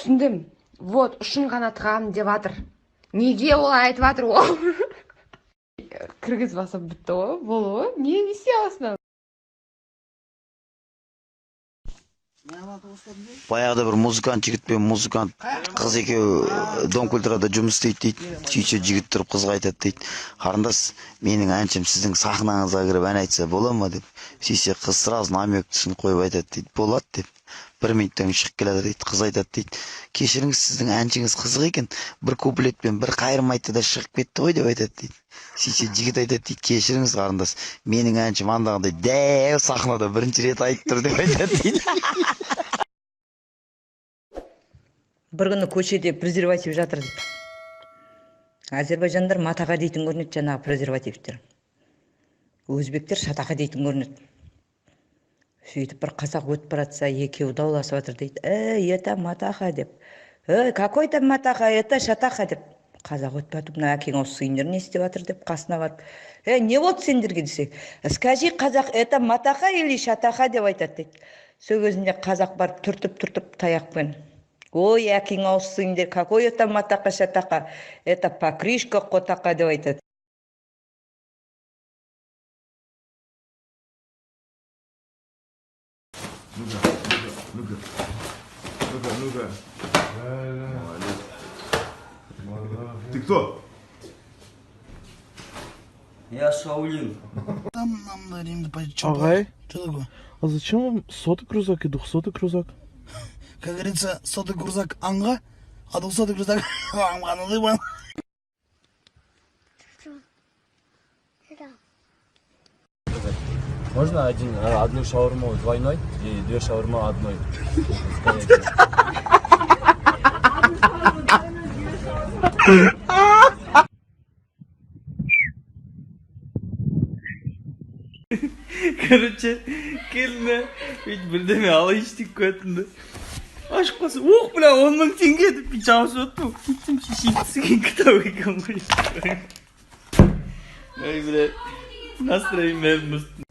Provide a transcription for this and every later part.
Түсіндім. Вот, ұшын ғана тығамын деп жатыр. Неге олай айтып жатыр ол? Кіргізіп алсам, бітті ғой, болды ғой. Не істей аласың? Баяғыда бір музыкант жігіт пен музыкант қыз екеуі дом культурада жұмыс істейді дейді. Сөйтсе, жігіт тұрып қызға айтады дейді: «Қарындас, менің әншім сіздің сахнаңызға кіріп ән айтса бола ма?» – деп. Сөйтсе, қыз сразу намёктісін қойып айтады дейді: «Болады», – деп. Бір минуттан кейін шығып келе дейді. Қыз айтады дейді: «Кешіріңіз, сіздің әншіңіз қызық екен, бір куплетпен бір қайырым айтты да, шығып кетті ғой», – деп айтады дейді. Сөйтсе, жігіт айтады дейді: «Кешіріңіз, қарындас, менің әншім андағындай дәу сахнада бірінші рет айтып тұр», – деп айтады дейді. Бір күні көшеде презерватив жатыр дейді. Әзербайжандар матаға дейтін көрінеді жаңағы презервативтер, өзбектер шатақа дейтін көрінеді. Сөйтіп бір қазақ өтіп бара жатса, екеуі дауласып жатыр дейді: «Ей, это матаха», – деп. «Ей, какой там матаха, это шатаха», – деп. Қазақ өтіп жатып: «Мына әкең осы сендер не істеп жатыр?» – деп қасына барып: «Ей, не болды сендерге?» – десе: «Скажи, қазақ, это матаха или шатаха?» – деп айтады дейді. Сол кезінде қазақ барып түртіп түртіп таяқпен: «Ой, әкең ауызсыңдар, какой это матаха, шатаха, это покрышка қотақа», – деп айтады. Ну-ка, ну-ка, ну-ка, ну-ка. Молодец. Ты кто? Я Шаулин. Ағай, Что такое? а зачем вам 100-й крузак и 200-й крузак? Как говорится, 100-й крузак аңға, а 200-й крузак аңға. Можно одну шаурму двойной и две шаурмы одной? С говядиной. Короче, келдім да, бүйтіп бірдеме алайыншы деп қоятын да. Ашып қалса, ох, бля, 10 000 теңге деп бүйтіп жабысып отырмын. Сөйтсем, шешем түскен кітап екен ғой. Ой, бля, настроением бәрін бұзды.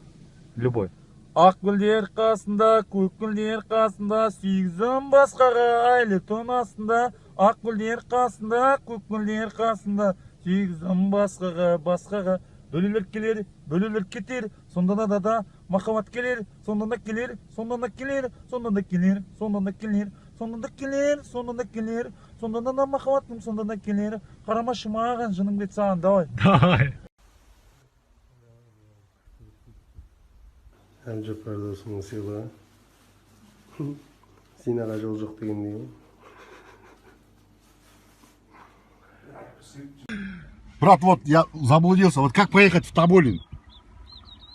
Любой. Ақ гүлдер қасында, көк гүлдер қасында, сүйгізім басқаға айлы түн астында. Ақ гүлдер қасында, көк гүлдер қасында, сүйгізім басқаға, басқаға. Бөлелер келер, бөлелер кетер, сонда да да да махаббат келер, сонда да келер, сонда да келер, сонда да келер, сонда да келер, сонда да келер, сонда да келер, сонда да да махаббатым сонда да келер. Қарамашы маған, жыным кетсе саған, давай. Давай. Әбдіжаппар досымның сыйлығы. Зинаға жол жоқ дегендей ғой. Брат, вот я заблудился. Вот как поехать в Таболин?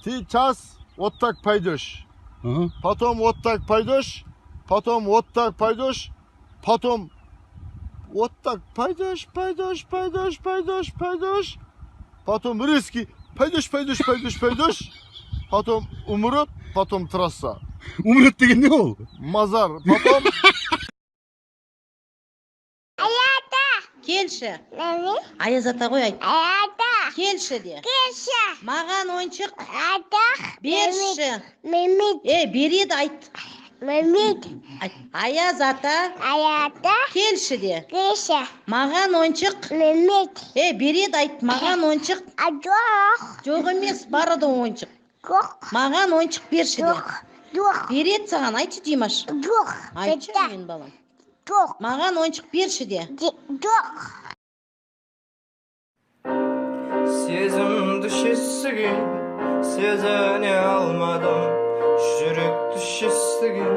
Ты сейчас вот так пойдешь. Ага. Потом вот так пойдешь. Потом вот так пойдешь. Потом вот так пойдешь, пойдешь, пойдешь, пойдешь, пойдешь. Потом резкий пойдешь, пойдешь, пойдешь, пойдешь. Потом умрет, потом трасса. Умрет деген не ол? Мазар. Потом Келші, Аяз ата ғой, айт. Келші де. Келші. Маған ойыншық берші. Е, береді, айт. Айт. Аяз ата. Келші де. Маған ойыншық. Е, береді, айт. Маған ойыншық. Жоқ емес, бар да ойыншық. Маған ойыншық берші де. Береді саған, айтшы, Димаш. Айтшы, менің балам. Маған ойыншық берші де. Сезімді шешсіген, сезіне алмадым. Жүректі шестіген,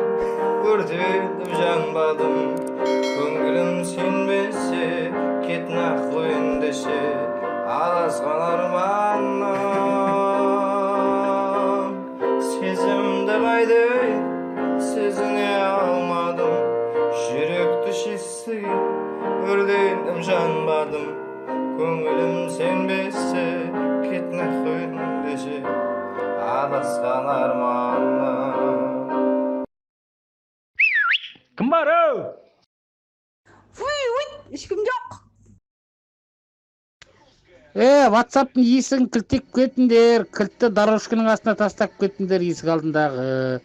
өртеніп жанбадым. Көңілім сенбесе, кет нахуй ендеше. Адасқан арманым. Сезімді қайдайын, сезіне алмадым. Жүректі шестіген, өртеніп жанбадым. Көңілім сенбесе, кет нахуй ендеше. Адасқан арманым. Кім бар, оу? Ешкім жоқ. Е, ватсаптың есігін кілттеп кетіңдер, кілтті дорожканың астына тастап кеттіңдер есік алдындағы.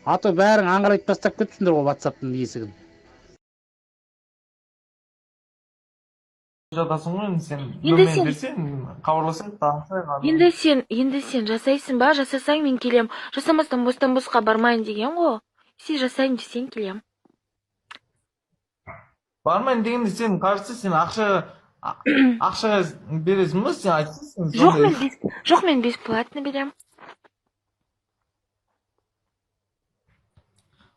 А то бәрің аңырайтып тастап кетіпсіңдер ғой ватсаптың есігін. Жатасың ғой енді сен. Енді Номерін сен берсең, хабарласайық, танысайық. Енді сен жасайсың ба? Жасасаң, мен келем. Жасамасам, бостан босқа бармайын деген ғой. Сен жасайын десең, келем. Бармайын дегенде, сен қарсы, сен ақшаға бересің ба, сен айтсайсың. Жоқ, Сондай. Жоқ, мен бесплатно берем.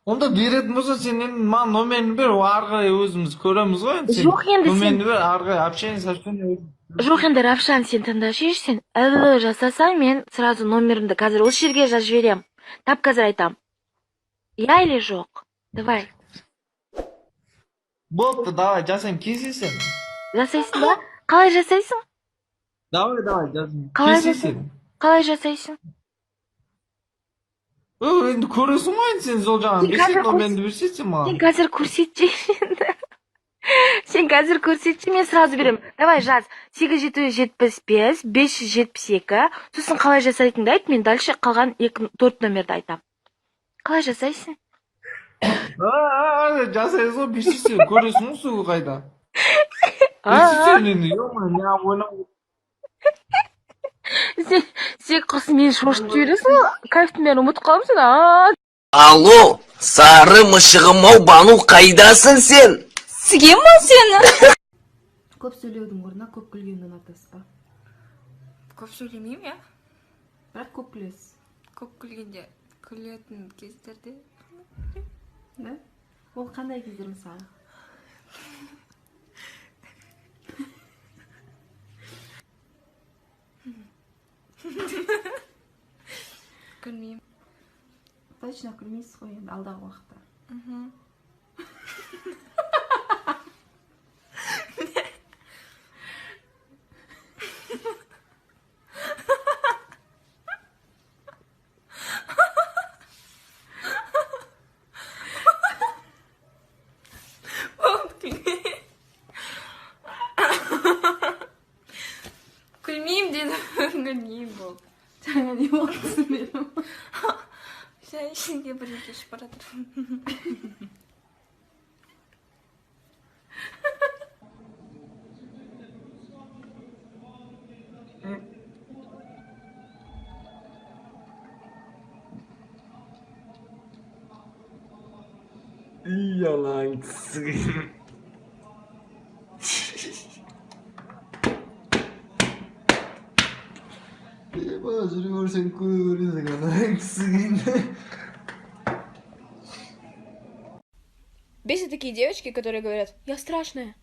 Онда беретін болсаң, сен енді маған номерін бер, ары қарай өзіміз көреміз ғой енді сен. Жоқ, енді сен Номеріңді бер, ары қарай общение, сообщение. Жоқ, енді, Равшан, сен тыңдашы, сен әлі жасасаң, мен сразу номерімді қазір осы жерге жазып жіберем. Тап қазір айтам. Иә или жоқ? Давай. Болыпты, давай, жасаймын, кездесемін. Жасайсың ба? Қалай жасайсың? Давай, давай, жасаймын. Қалай жасайсың? Кездесемін. Қалай жасайсың? Ö, енді көресің ғой енді, сен сол жағын Сен берсең, қазір номеріңді берсең сен Сен маған. қазір көрсетші енді. Сен қазір көрсетші, мен сразу беремін. Давай, жаз. 8775 572. Сосын қалай жасайтыныңды айт, мен дальше қалған екі, төрт номерді айтамын. Қалай жасайсың? А, жасайсың ғой, берсең, сен көресің ғой сол қайда. А, Берсең сен енді, ё-моё, неғып ойлап Сен құрсын, мені шошытып жібересің ғой. Кайфтың бәрін ұмытып қаламын сен. А. Алло, сары мышығым ау, Бану, қайдасың сен? Сігем ба сені? Көп сөйлеудің орнына көп күлгенді ұнатасыз ба? Көп сөйлемеймін, иә. Бірақ көп күлесіз. Көп күлгенде, күлетін кездерде. Да? Ол қандай кездер, мысалы? Күлмеймін. Точно күлмейсіз ғой енді алдағы уақытта? Мхм. Болды, күлмеймін. Күлмеймін дедім, күлмеймін, болды. Жаңа не болды, түсінбедім. Шай ішінде бірдеңе ішіп бара жатырмын. Yalan sıkayım. Жүре көрсең, көресің ана кісіген. Бесят такие девочки, которые говорят: я страшная,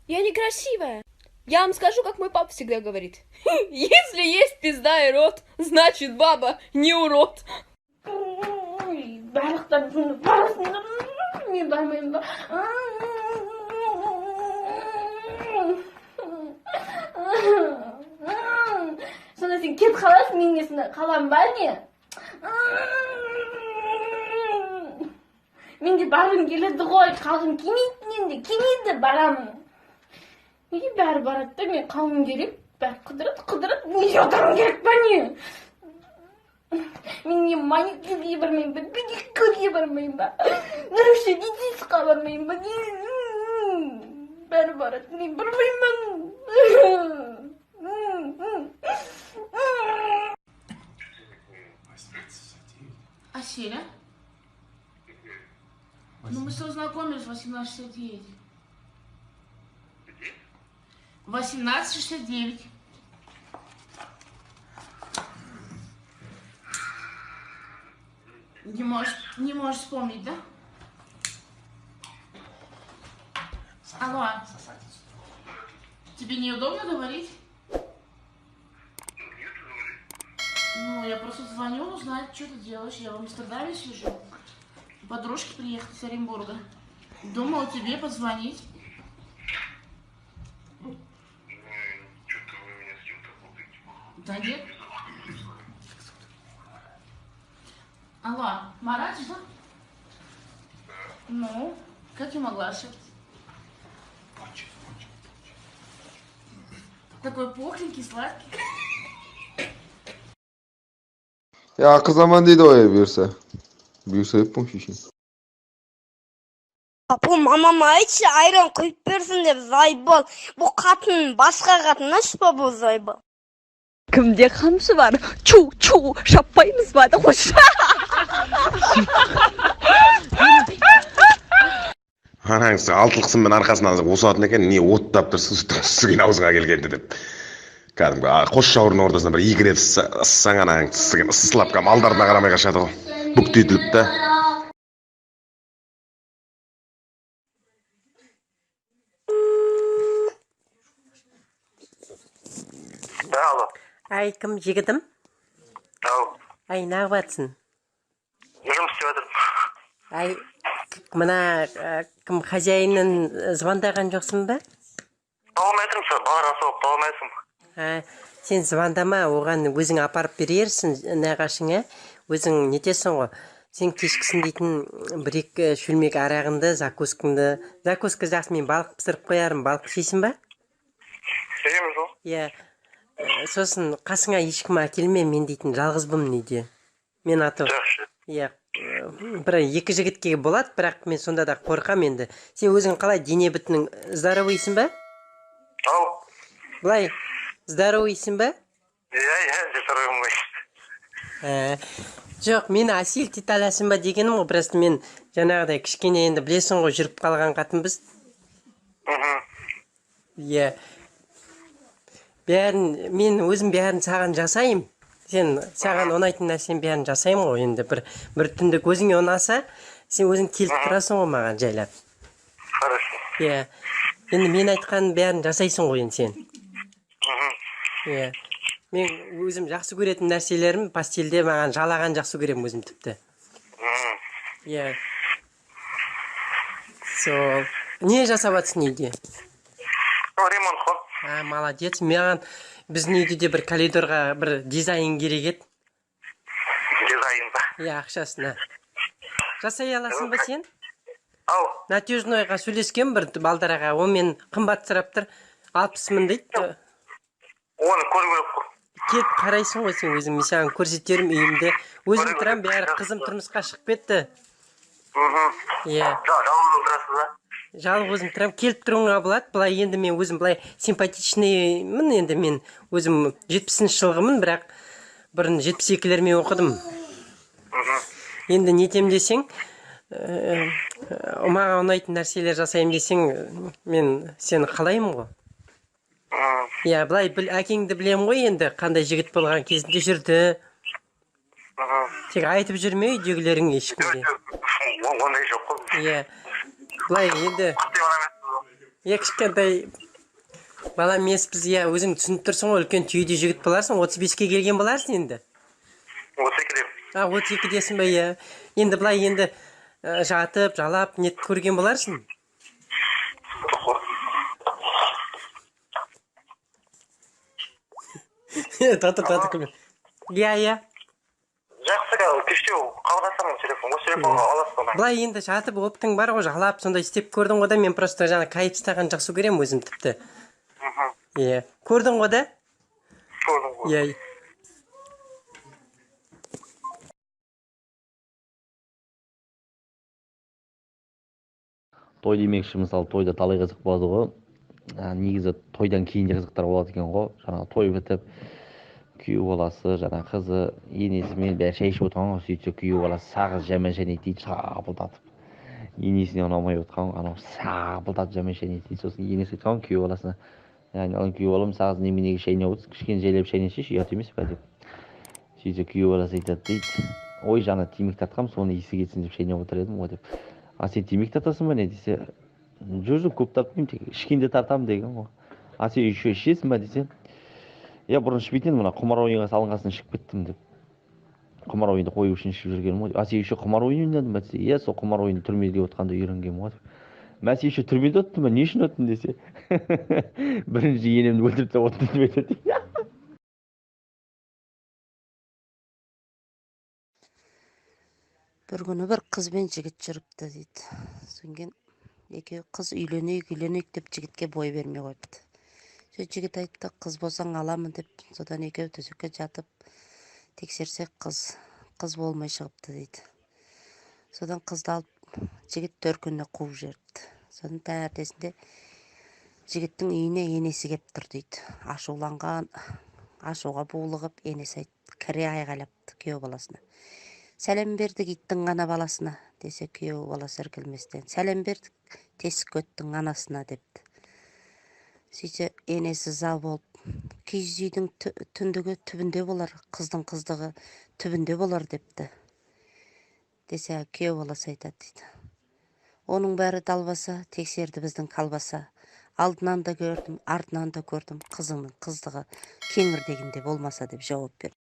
я некрасивая. Я вам скажу, как мой папа всегда говорит: если есть пизда и рот, значит, баба не урод. Барлықтарың барасыңдар, мен бармаймын ба? Сонда сен кетіп қаласың, мен не сонда қаламын ба, не? Мен де барғым келеді ғой, қалғым келмейді, мен де келмейді, барамын. Неге бәрі барады да, мен қалғым керек? Бәрі қыдырады, қыдырады, неге отырғым керек па, не? Мен не маникюрге бармаймын ба, педикюрге бармаймын ба, нарушение бармаймын ба? Бәрі барады, мен бармаймын. Аселя? Ну, мы с тобой знакомились в 1869. 1869. Не можешь вспомнить, да? Алло. Тебе неудобно говорить? Ну, я просто звоню узнать, что ты делаешь. Я в Амстердаме сижу. Подружки приехали с Оренбурга. Думала тебе позвонить. Да нет. Алло, Марат, да? Ну, как я могла ошибиться? Такой пухленький, сладкий. Я ақыр заман дейді ғой, бұйырса. Бұйырса деп пе, шешең. Бұл мамама айтшы, айран құйып берсін деп, заебал. Бұл қатын, басқа қатын ашпа, бұл заебал. Кімде қамшы бар? Чу, чу, шаппаймыз ба? Қош. Анаңыз алтылық сыммен арқасынан осатын екен, не оттап тұрсың, түскен аузыңа келгенде деп. Кәдімгі қос жауырын ортасына бір екі рет ыссаң, анаң тісіген ысылап, кәдімгі алдарына қарамай қашады ғой. Бүктетіліп та. Алло. Ай, кім, жігітім? Ау. Ай, неғып жатсың? Жұмыс істеп жатырмын. Ай, мына кім, хозяинын звондаған жоқсың ба? Таба алмай тұрмын сол, балаларға соғып таба алмай тұрмын. А, сен звондама, оған өзің апарып берерсің нағашыңа, өзің нетесің ғой. Сен кешкісін дейтін бір екі шөлмек арағыңды, закускаңды, закуска жақсы, мен балық пісіріп қоярмын, балық жейсің ба? Жейміз ғой. Иә. Сосын қасыңа ешкім әкелме, мен дейтін жалғызбын үйде. Мен аты. Жақсы. Иә, бір екі жігітке болады, бірақ мен сонда да қорқам енді. Сен өзің қалай, дене бітінің здоровыйсың ба? Ау. Былай, здоровыйсың ба? Иә, иә, здоровыймын ғой. Жоқ, мені осилить ете аласың ба дегенім ғой, просто мен жаңағыдай кішкене енді білесің ғой, жүріп қалған қатынбыз. Иә. Бәрін, мен өзім бәрін саған жасайым. Сен саған ұнайтын нәрсенің бәрін жасаймын ғой енді бір түндік өзіңе ұнаса, сен өзің келіп тұрасың ғой маған жайлап. Хорошо. Иә. Енді мен айтқанның бәрін жасайсың ғой енді сен. Иә. Мен өзім жақсы көретін нәрселерім постельде маған жалаған жақсы көремін өзім тіпті. Иә. Сол. Не жасап жатсың үйде? Ремонт қой. А, молодец. Маған біздің үйде де бір коридорға бір дизайн керек еді. Дизайн ба? Иә, ақшасына. Жасай аласың ба сен? Ау. Натюжнойға сөйлескен бір балдараға, ол мен қымбат сұрап тұр, 60 мың дейді. Оны көру керек қой. Келіп қарайсың ғой сен өзің, мен саған көрсетермін үйімді. Өзім тұрам, бәрі қызым тұрмысқа шығып кетті. Иә. Жалғыз отырасыз ба? Жалғыз өзім тұрамын, келіп тұруыңа болады. Былай енді мен өзім былай симпатичныймын, енді мен өзім 70-ші жылғымын, бірақ бұрын 72-лермен оқыдым. Енді нетем десең, маған ұнайтын нәрселер жасаймын десең, мен сені қалаймын ғой. Иә, былай әкеңді білем ғой енді, қандай жігіт болған кезінде жүрді. Тек айтып жүрме үйдегілеріңе ешкімге. Ондай жоқ қой. Иә. Былай енді кішкентай бала емеспіз, иә, өзің түсініп тұрсың ғой, үлкен түйедей жігіт боларсың, 35-ке келген боларсың енді. 32-де. А, 32-десің бе, иә. Енді былай енді жатып, жалап, нет көрген боларсың. Татыр, татыр күлме. Иә, иә. Жақсы, кештеу қалғасамын телефон, осы телефонға аласыз ба? Былай енді жатып оптың бар ғой, жалап сондай істеп көрдің ғой да, мен просто жаңа кайф ұстаған жақсы көремін өзім тіпті. Иә, көрдің ғой да? Көрдім ғой. Иә. Той демекші, мысалы, тойда талай қызық болады ғой. Негізі тойдан кейін де қызықтар болады екен ғой. Жаңағы той бітіп, күйеу баласы, жаңа қызы, енесімен бәрі шай ішіп отырған ғой. Сөйтсе күйеу баласы сағыз жаман шайнайды дейді, шапылдатып. Енесіне ұнамай отырған ғой, анау шапылдатып жаман шайнайды дейді. Сосын енесі айтқан ғой күйеу баласына: айналайын күйеу балам, сағыз неменеге шайнап отырсың, кішкене жайлап шайнасайшы, ұят емес па деп. Сөйтсе күйеу баласы айтады дейді: ой, жаңа темекі тартқанмын, соны иісі кетсін деп шайнап отыр едім ғой деп. А сен темекі тартасың ба не десе, жоқ, жоқ, көп тартпаймын, тек ішкенде тартамын деген ғой. А сен еще ішесің ба десе, иә, бұрын ішпейтін едім, мына құмар ойынға салынғасын ішіп кеттім деп. Құмар ойынды қою үшін ішіп жүргенім ғой. А сен еще құмар ойын ойнадың ба десе, иә, сол құмар ойынды түрмеде отқанда үйренгенмін ғой деп. Мә, сен еще түрмеде оттың ба, не үшін оттың десе, бірінші енемді өлтіріп тастап оттым деп айтады. Бір күні бір қыз бен жігіт жүріпті дейді. Содан кейін екеуі қыз үйленейік, үйленейік деп жігітке бой бермей қойыпты. Сол жігіт айтты, қыз болсаң аламын деп. Содан екеуі төсекке жатып тексерсек, қыз болмай шығыпты дейді. Содан қызды алып Жігіт төркініне қуып жіберіпті. Содан таңертесінде жігіттің үйіне енесі кеп тұр дейді. Ашуланған, ашуға булығып, енесі кіре айғайлапты күйеу баласына. Сәлем бердік иттің ғана баласына, десе күйеу баласы іркілместен. Сәлем бердік тесік көттің анасына депті. Сөйтсе енесі ыза болып, киіз үйдің түндігі түбінде болар, қыздың қыздығы түбінде болар депті. Десе күйеу баласы айтады дейді. Оның бәрі далбаса, тексерді біздің колбаса. Алдынан да көрдім, артынан да көрдім, қызыңның қыздығы кеңірдегінде болмаса деп жауап берді.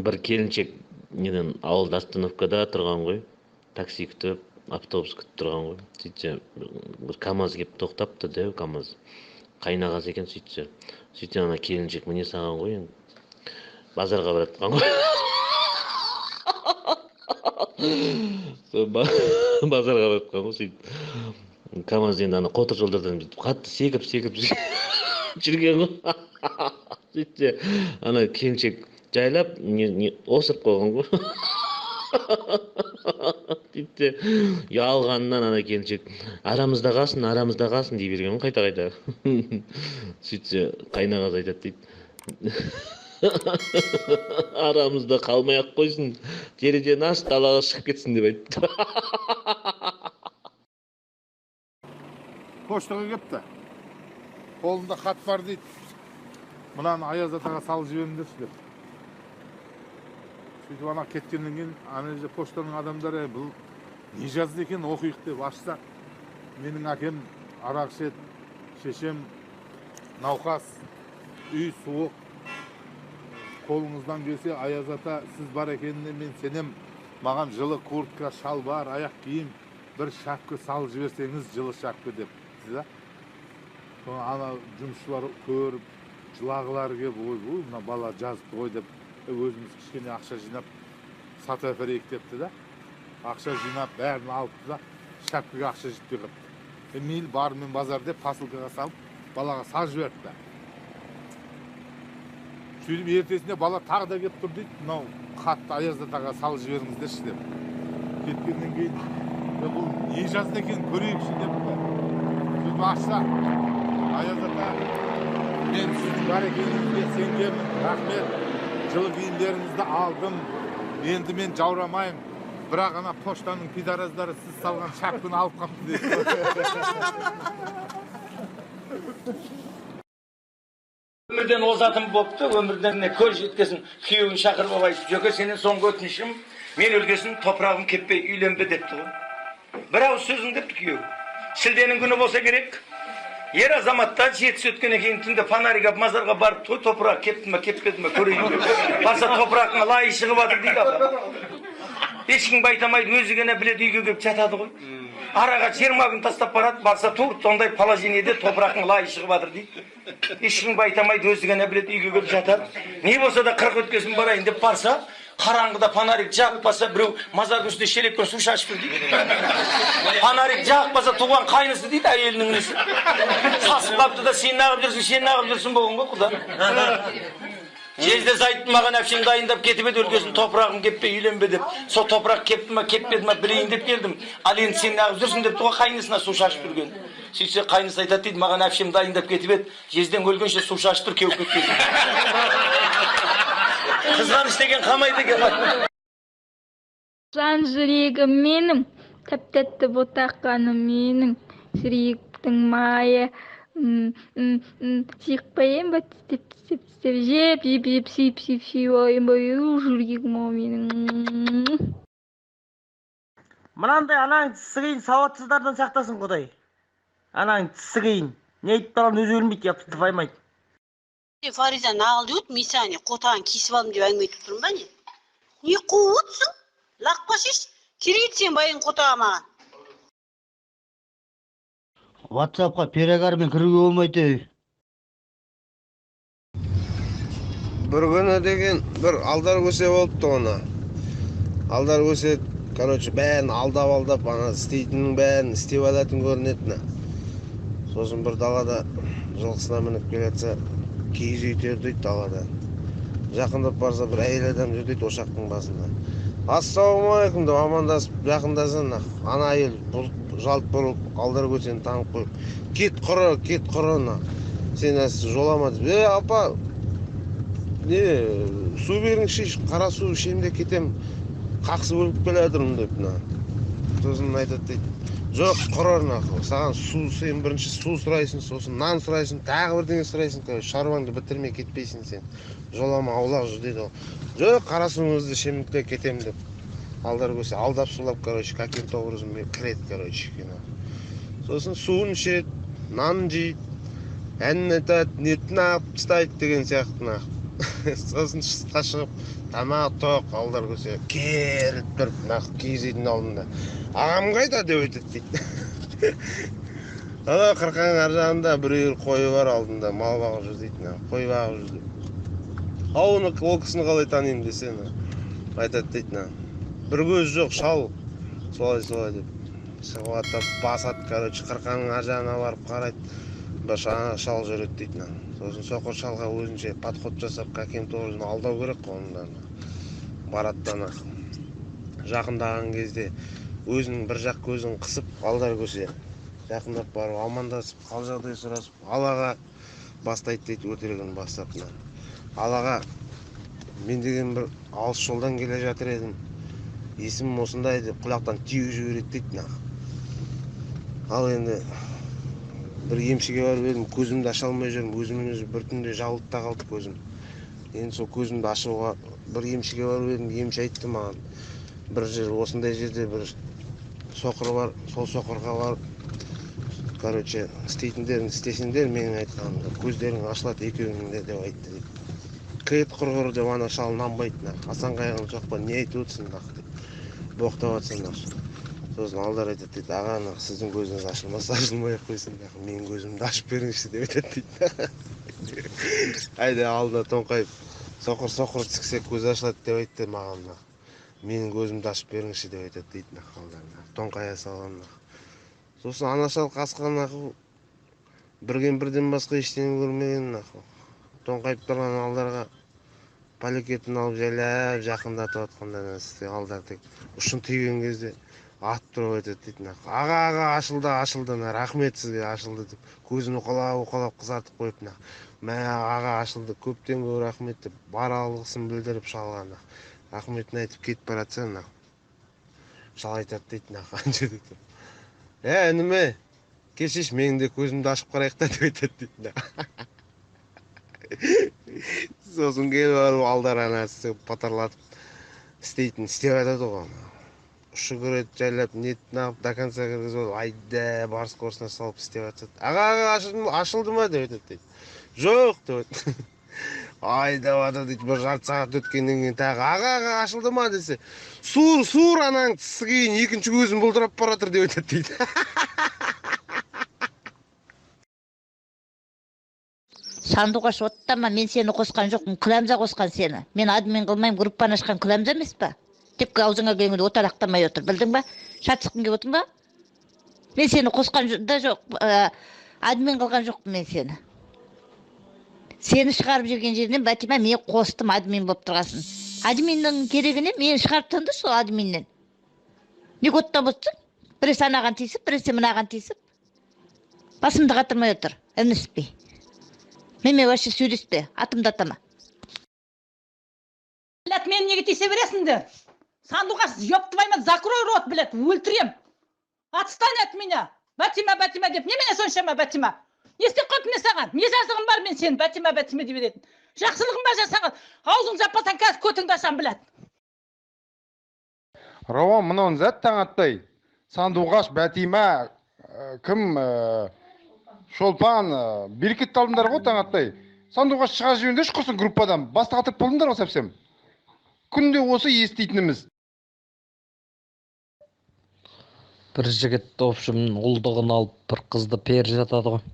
Бір келіншек неден ауылда остановкада тұрған ғой, такси күтіп, автобус күтіп тұрған ғой. Сөйтсе бір КамАЗ келіп тоқтапты дәу КамАЗ. Қайнағасы екен сөйтсе. Сөйтсе ана келіншек міне салған ғой енді. Базарға баратқан ғой. Сол базарға баратқан ғой сөйтіп. КамАЗ енді ана қотыр жолдардан бүйтіп қатты секіріп жүрген ғой. Сөйтсе ана келіншек жайлап не осырып қойған ғой. Сөйтсе ұялғаннан ана келіншек арамызда қалсын, арамызда қалсын дей берген ғой қайта-қайта. Сөйтсе қайнағасы айтады дейді. Арамызда қалмай ақ қойсын, терезені аш, далаға шығып кетсін деп айтты. Поштаға кепті. Қолында хат бар дейді. Мынаны Аяз атаға салып жіберіңдерші деп. Сөйтіп ана кеткеннен кейін ана жерде поштаның адамдары бұл не жазды екен оқиық деп ашса, менің әкем арақ ішеді, шешем науқас, үй суық, қолыңыздан келсе Аяз ата сіз бар екеніне мен сенем, маған жылы куртка, шалбар, аяқ киім, бір шапка салып жіберсеңіз, жылы шапка деп. Соны ана жұмысшылар көріп, жылағылары келіп, ой, мына бала жазыпты ғой деп, өзіміз кішкене ақша жинап сатып әперейік депті да. Ақша жинап бәрін алыпты да, шапкаға ақша жетпей қалыпты. Мейлі барымен базар деп посылкаға салып балаға салып жіберіпті. Сөйтіп ертесінде бала тағы да келіп тұр дейді, мынау хатты Аяз атаға салып жіберіңіздерші деп. Кеткеннен кейін бұл не жазды екен көрейікші депті. Сөйтіп ашса, Аяз ата, мен сіздің бар екеніңізге сенгенмін, рахмет, жылы киімдеріңізді алдым, енді мен жаурамаймын, бірақ ана поштаның пидораздары сіз салған шапканы алып қапты дейді. Өмірден озатын бопты, өмірден көз жеткесін күйеуін шақырып алып айтып, Жөке, сенен соңғы өтінішім, мен өлгесін топырағым кеппей үйленбе депті ғой. Бір ауыз сөзің депті күйеуі. Шілденің күні болса керек. Ер азаматта жетісі өткеннен кейін түнде фонарик алып мазарға барып, той топырақ кепті ме, кеппеді ме көрейін деп. Барса топырақтың лайы шығып жатыр дейді апа. Ешкімге айта алмайды, өзі ғана біледі, үйге келіп жатады ғой. Араға 20 күн тастап барады, барса тур сондай положениеде топырақтың лайы шығып жатыр дейді. Ешкімге айта алмайды, өзі ғана біледі, үйге келіп жатады. Не болса да 40 өткесін барайын деп барса, қараңғыда фонарик жағып біреу мазардың үстіне шелекпен су шашып тұр дейді. Фонарик жағып баса туған қайнысы дейді, әйелінің інісі. Сасып қапты да, сен неғып жүрсің, сен неғып жүрсің болған ғой құда. Жездесі айтты, маған әпшең дайындап кетіп еді, өлгесін топырағым кеппей үйленбе деп. Сол топырақ кепті ма, кеппеді ма білейін деп келдім. Ал енді сен неғып жүрсің депті ғой қайнысына су шашып жүрген. Сөйтсе қайнысы айтады дейді, маған әпшем дайындап кетіп еді, жезден өлгенше су шашып тұр, кеуіп кетпесін. Қызғаныш деген қамайды екен. Жан жүрегім менің, тәп-тәтті ботақаным менің, жүректің майы, сүйіп қояйын ба, тістеп, тістеп, тістеп, жеп, жеп, жеп, сүйіп, сүйіп, сүйіп алайын ба, жүрегім ау менің. Мынандай анаң тісі қиын сауатсыздардан сақтасын Құдай. Анаң тісі қиын. Не айтып тұрғанын өзі білмейді, ұяпты таппайды. Фариза нағыл деп мен саған қотағын кесіп алдым деп әңгіме айтып тұрмын ба не? Не қуып отырсың? Лақпа шеш, керек сен байың қотаға маған. WhatsAppқа перегармен кіруге болмайды. Бір күні деген бір алдар көсе болыпты оны. Алдар көсе, короче, бәрін алдап-алдап, ана істейтіннің бәрін істеп алатын көрінетін. Сосын бір далада жылқысына мініп келе жатса, киіз үй тер дейді далада. Жақындап барса, бір әйел адам жүр дейді ошақтың басында. Ассалаумағалейкум деп амандасып жақындаса, ана әйел жалт бұрылып Алдар көсені танып қойып, кет құры, кет құры, сен жолама деп. Е, апа, не су беріңізші, қара су ішемін де кетем, қақсып өліп келе жатырмын деп. Сосын айтады дейді, жоқ құры, саған су, сен бірінші су сұрайсың, сосын нан сұрайсың, тағы бірдеңе сұрайсың, короче, шаруаңды бітірмей кетпейсің сен, жолама, аулақ жүр дейді ол. Жоқ, қара суыңызды ішемін де кетемін деп. Алдар көсе алдап сулап, короче, каким-то образом кіреді, короче, кино. Сосын суын ішеді, нанын жейді, әнін айтады, нетін алып тастайды деген сияқты. Сосын сыртқа шығып, тамағы тоқ, Алдар көсе керіліп тұрып, нақ киіз үйдің алдында. Ағам қайда деп айтады дейді. Ана қырқаның ар жағында бір үйір қойы бар алдында, мал бағып жүр дейді, қой бағып жүр деп. Ал оны, ол кісіні қалай танимын десе, айтады дейді, бір көзі жоқ шал, солай солай деп. Шығып басады, короче, қырқаның ар жағына барып қарайды, бір шал жүреді дейді. Сосын соқыр шалға өзінше подход жасап, каким-то образом алдау керек қой оны. Барады да жақындаған кезде өзінің бір жақ көзін қысып, Алдар көсе жақындап барып амандасып, хал жағдай сұрасып, алаға бастайды дейді, өтірігін бастап. Алаға, мен деген бір алыс жолдан келе жатыр едім, есімім осындай деп құлақтан түйіп жібереді дейді. Ал енді бір емшіге барып едім, көзімді аша алмай жүрмін, өзімнен өзі бір түнде жабылып та қалды көзім. Енді сол көзімді ашуға бір емшіге барып едім, емші айтты маған, бір жер, осындай жерде бір соқыр бар, сол соқырға барып, короче, істейтіндерін істесеңдер, менің айтқанымды, көздерің ашылады екеуіңнің де деп айтты дейді. Кет құрғыр деп ана шал нанбайды, Асан қайғыны соқпа, не айтып отырсың деп боқтап жатсың. Сосын Алдар айтады дейді, аға, сіздің көзіңіз ашылмаса ашылмай ақ қойсын, менің көзімді ашып беріңізші деп айтады дейді. Айда алдына тоңқайып, соқыр соқыр сіксе көзі ашылады деп айтты маған, менің көзімді ашып беріңізші деп айтады дейді Алдар, тоңқая салған. Сосын ана шал қасқан бір кемпірден басқа ештеңе көрмеген, тоңқайып тұрған Алдарға пәлекетін алып жайлап жақындатып жатқанда, Алдар тек ұшын түйген кезде атып тұрып айтады дейді, аға, аға, ашылды, ашылды, рахмет сізге, ашылды деп, көзін уқалап уқалап қызартып қойып, мә, аға, ашылды, көптен көп рахмет деп бар алғысын білдіріп шалға рахметін айтып кетіп бара жатса, шал айтады дейді ана жерде тұрып, ә, ініме, келшеші, менің де көзімді ашып қарайық та деп айтады дейді. Сосын келіп барып Алдар анасы патарлатып істейтін істеп жатады ғой, ұшы кіреді жайлап, нетін алып до конца кіргізіп алып, айда барыс корсына салып істеп жатса, аға, аға, ашылды ма деп айтады дейді. Жоқ деп айтады. Айдап жатыр дейді, бір жарты сағат өткеннен кейін тағы аға, аға, ашылды ма десе, суыр, суыр, анаң тісі кейін екінші көзін бұлдырап бара жатыр деп айтады дейді. Сандуғаш, оттама, мен сені қосқан жоқпын, Күләмза қосқан сені. Мен админ қылмаймын, группаны ашқан Күләмза емес па? Тек аузыңа келгенде отарақтамай отыр, білдің ба? Шатысқың келіп отыр ма? Мен сені қосқан да жоқ, админ қылған жоқпын мен сені. Сені шығарып жүрген жерінен Бәтима мен қостым, админ болып тұрғасын. Админнің керегіне мені шығарып тынды сол админнен. Неге оттап отырсың? Біресе анаған тиісіп, біресе мынаған тиісіп. Басымды қатырмай отыр, іліспей. Менімен вообще сөйлеспе, атымды атама. Блядь, мен неге тиісе бересіңдер? Сандуғаш, ёб твою мать, закрой рот, блядь, өлтірем. Отстань от меня. Бәтима, Бәтима деп, немене соншама Бәтима? Не істеп қойдым мен саған? Не жазығым бар мен сені Бәтима, Бәтима деп беретін? Жақсылығым бар жасаған. Аузыңды жаппасаң қазір көтіңді ашам, блядь. Рауан, мынауын зат таң аттай. Сандуғаш, Бәтима, кім, Шолпан, берекетті алдыңдар ғой таң аттай. Сандуғаш шыға жіберіңдерші құрсын группадан. Басты қатырып болдыңдар ғой совсем. Күнде осы еститініміз. Бір жігіт, в общем, ұлдығын алып бір қызды періп жатады ғой.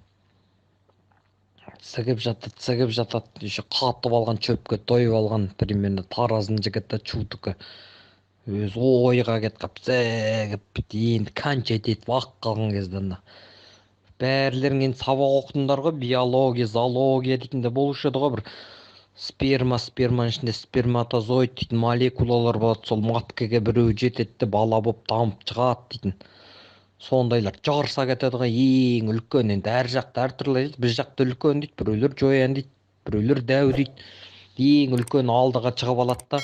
Сігіп жатады, сігіп жатады, еще қатып алған шөпке тойып алған, примерно Тараздың жігіті Чутікі. Өзі ойға кетіп сігіп, енді кончать етіп ақ қалған кезде ана. Бәрілерің енді сабақ оқыдыңдар ғой, биология, зоология дейтін де болушы еді ғой бір. Сперма, сперманың ішінде сперматозоид дейтін молекулалар болады, сол маткаға біреуі жетеді де, бала болып дамып шығады дейтін. Сондайлар жарыса кетеді ғой. Ең үлкен, енді әр жақта әртүрлі дейді, біз жақта үлкен дейді, біреулер жоян дейді, біреулер дәу дейді. Ең үлкен алдыға шығып алады да,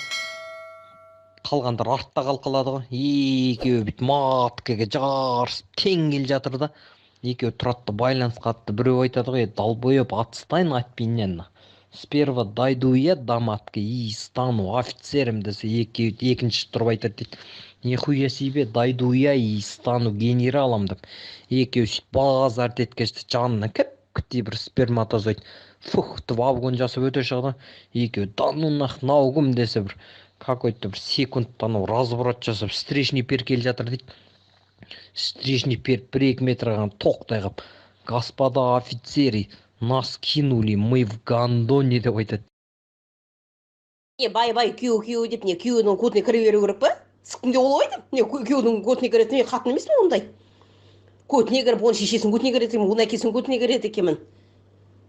қалғандар артта қалып қалады ғой. Екеуі бүйтіп маткаға жарысып тең келе жатыр да, екеуі тұрады да байланысқа атты. Біреу айтады ғой: «Долбоеб, отстань от меня, сперва дойду я до матки и стану офицером», — десе, екеуі, екіншісі тұрып айтады дейді: «Нихуя себе, дойду я и стану генералом», — деп. Екеуі сөйтіп базар еткенше, жанынан кіп бір сперматозоид фух деп обгон жасап өте шығады. Екеуі: «Да ну нах, мынау кім?» — десе, бір какой-то бір секундта анау разворот жасап, встречный пер келе жатыр дейді. Встречный пер 1-2 метр қалған тоқтай қалып: «Господа офицеры, нас кинули, мы в гондоне», — деп айтады. Не, бай, бай, күйеу, күйеу деп, не, күйеуінің көтіне кіре беру керек па? Сіктің де ол не, күйеудің көтіне кіретін мен қатын емеспін ондай. Көтіне кіріп, оның шешесінің көтіне кіреді екенмін, оның әкесінің көтіне кіреді екенмін.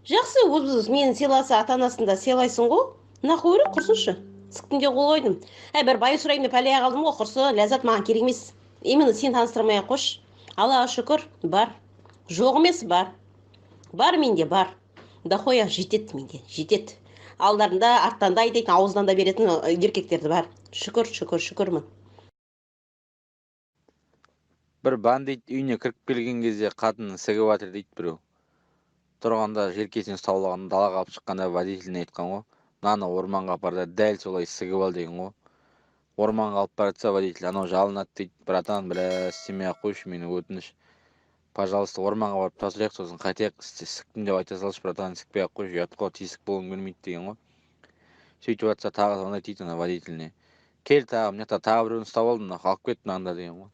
Жақсы, өзі мені сыйласа, ата анасын да сыйлайсың ғой. Нахуй керек, құрсыншы. Сіктің де қол қойдым. Әй, бір бай сұраймын деп пәлеге қалдым ғой, құрсы, ләззат маған керек емес. Именно сен таныстырмай ақ қойшы. Аллаға шүкір, бар. Жоқ емес, бар. Бар менде, бар. Дохуя жетеді менде, жетеді. Алдарында, арттан да айдайтын, ауыздан да беретін еркектерді бар. Шүкір, шүкір, шүкірмін. Бір бандит үйіне кіріп келген кезде қатынын сігіп жатыр дейді біреу. Тұрғанда желкесінен ұстап алған, далаға алып шыққанда водителіне айтқан ғой: «Мынаны орманға апар да, дәл солай сігіп ал», — деген ғой. Орманға алып бара жатса, водитель анау жалынады дейді: «Братан, бля, істемей ақ қойшы мені, өтініш, пожалуйста, орманға барып тазалайық, сосын қайтайық, сіктім деп айта салшы, братан, сікпей ақ қойшы, ұят қой, тесік болғым келмейді», — деген ғой. Сөйтіп жатса, тағы звондайды дейді ана водителіне: «Кел тағы, мына жақта тағы біреуін ұстап алдым, мына алып кетті мынаны да», — деген ғой.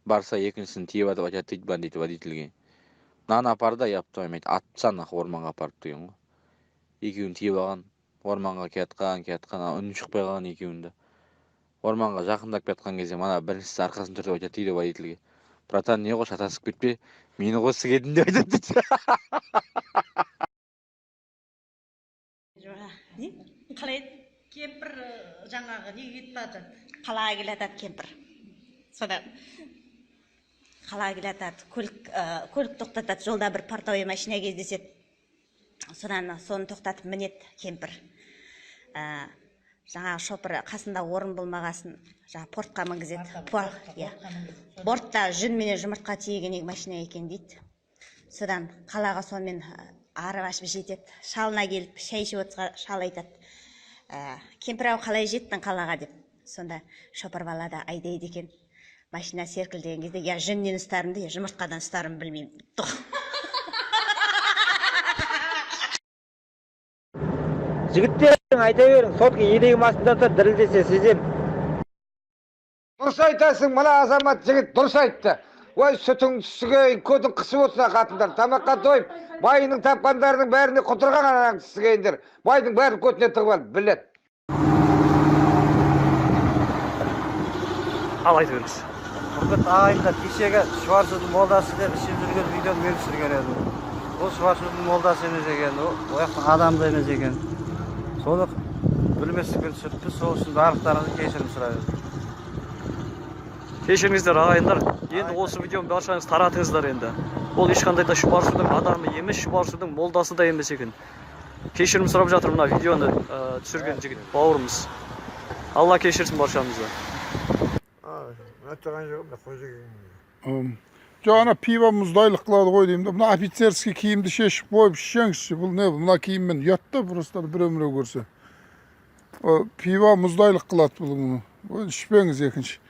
Барса, екіншісін тиіп жатып айтады дейді бандит водительге: «Мынаны апар да, еб твою мать, атып таста нахуй орманға апарып», — деген ғой. Екеуін тиіп алған, орманға келатқан, келатқан, үні шықпай қалған екеуінің де. Орманға жақындап келатқан кезде мана біріншісі арқасын түртіп айтады дейді водительге: «Братан, не ғой, шатасып кетпе, мені ғой сігетін», — деп айтады дейді. Не, қалай еді? Кемпір жаңағы неге кетіп бара жатады, қалаға келе жатады кемпір. Содан қалаға келе жатады, көлік тоқтатады. Жолда бір портовый машина кездеседі. Содан соны тоқтатып мінеді кемпір. Жаңағы шопыр қасында орын болмағасын, жаңағы портқа мінгізеді. Иә, бортта жүн менен жұмыртқа тиеген машина екен дейді. Содан қалаға сонымен арып ашып жетеді. Шалына келіп шай ішіп отырса, шал айтады: «Кемпір ау, қалай жеттің қалаға?» — деп. Сонда шопыр бала да айдайды екен машина серкілдеген кезде: «Я жүннен ұстарымды, я жұмыртқадан ұстарымды білмеймін», — депті. Жігіттер, айта берің, сотка елегім астында тұр, дірілдесе сезем. Дұрыс айтасың, мына азамат жігіт дұрыс айтты. Ой, сүтің түсігейін, көтің қысып отырса қатындар, тамаққа тойып, байының тапқандарының бәріне құтырған анаң түсігейіндер. Байдың бәрін көтіне тығып алып, білет. Ал, айта беріңіз. Құрметті ағайындар, кешегі Шұбарсудың молдасы деп ішіп жүрген видеоны мен түсірген едім. Ол Шұбарсудың молдасы емес екен, ол жақтың адамы да емес екен. Соны білместікпен түсіріппіз, сол үшін барлықтарыңыздан кешірім сұраймыз. Кешіріңіздер, ағайындар. Енді осы видеоны баршаңыз таратыңыздар енді. Ол ешқандай да Шұбарсудың адамы емес, Шұбарсудың молдасы да емес екен. Кешірім сұрап жатыр мына видеоны түсірген жігіт бауырымыз. Алла кешірсін баршамызды. Жоқ, ана пиво мұздайлық қылады ғой деймін да. Мына офицерский киімді шешіп қойып ішсеңізші, бұл не, мына киіммен ұят та, просто біреу міреу көрсе. О, пиво мұздайлық қылады бұл, мұны. Ой, ішпеңіз екінші.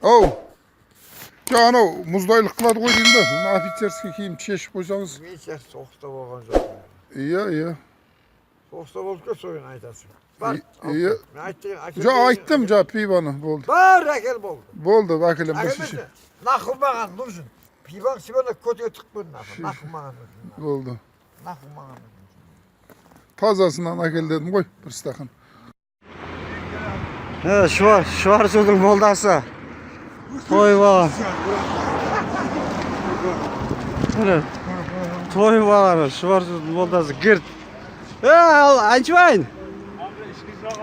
Оу. Жоқ, анау мұздайлық қылады ғой деймін да. Мына офицерский киімді шешіп қойсаңыз. Мен сияқты соғыста болған жоқпын. Иә. Соғыста болып кет, соны айтасың. Бар. Иә. Мен айттым. Жоқ, айттым жаңа пивоны, болды. Бар, әкел, болды. Болды, әкелемін бір Әкелмесе, шеше. нахуй маған нужен. Пиваң сегодня көтіңе тығып қойдым, нахуй. Нахуй маған нужен. Болды. Нахуй маған нужен. Тазасынан әкел дедім ғой, бір стақан. Шұбарсудың молдасы. Тойып алған. Міне, тойып алған Шұбарсудың молдасы гірт. Ал Әншібай.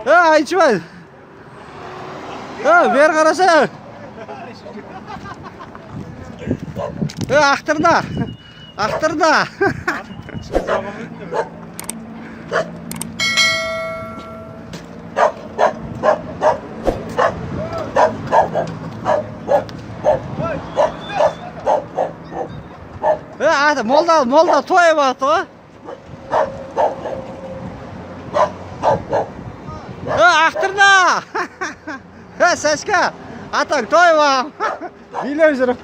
Әншібай. Бері қараса. Ақтырна. Ақтырна. Молда, молда тойып атты ғой. Ақтырна! Сәшка, атаң тойып алған. Билеп жүріп.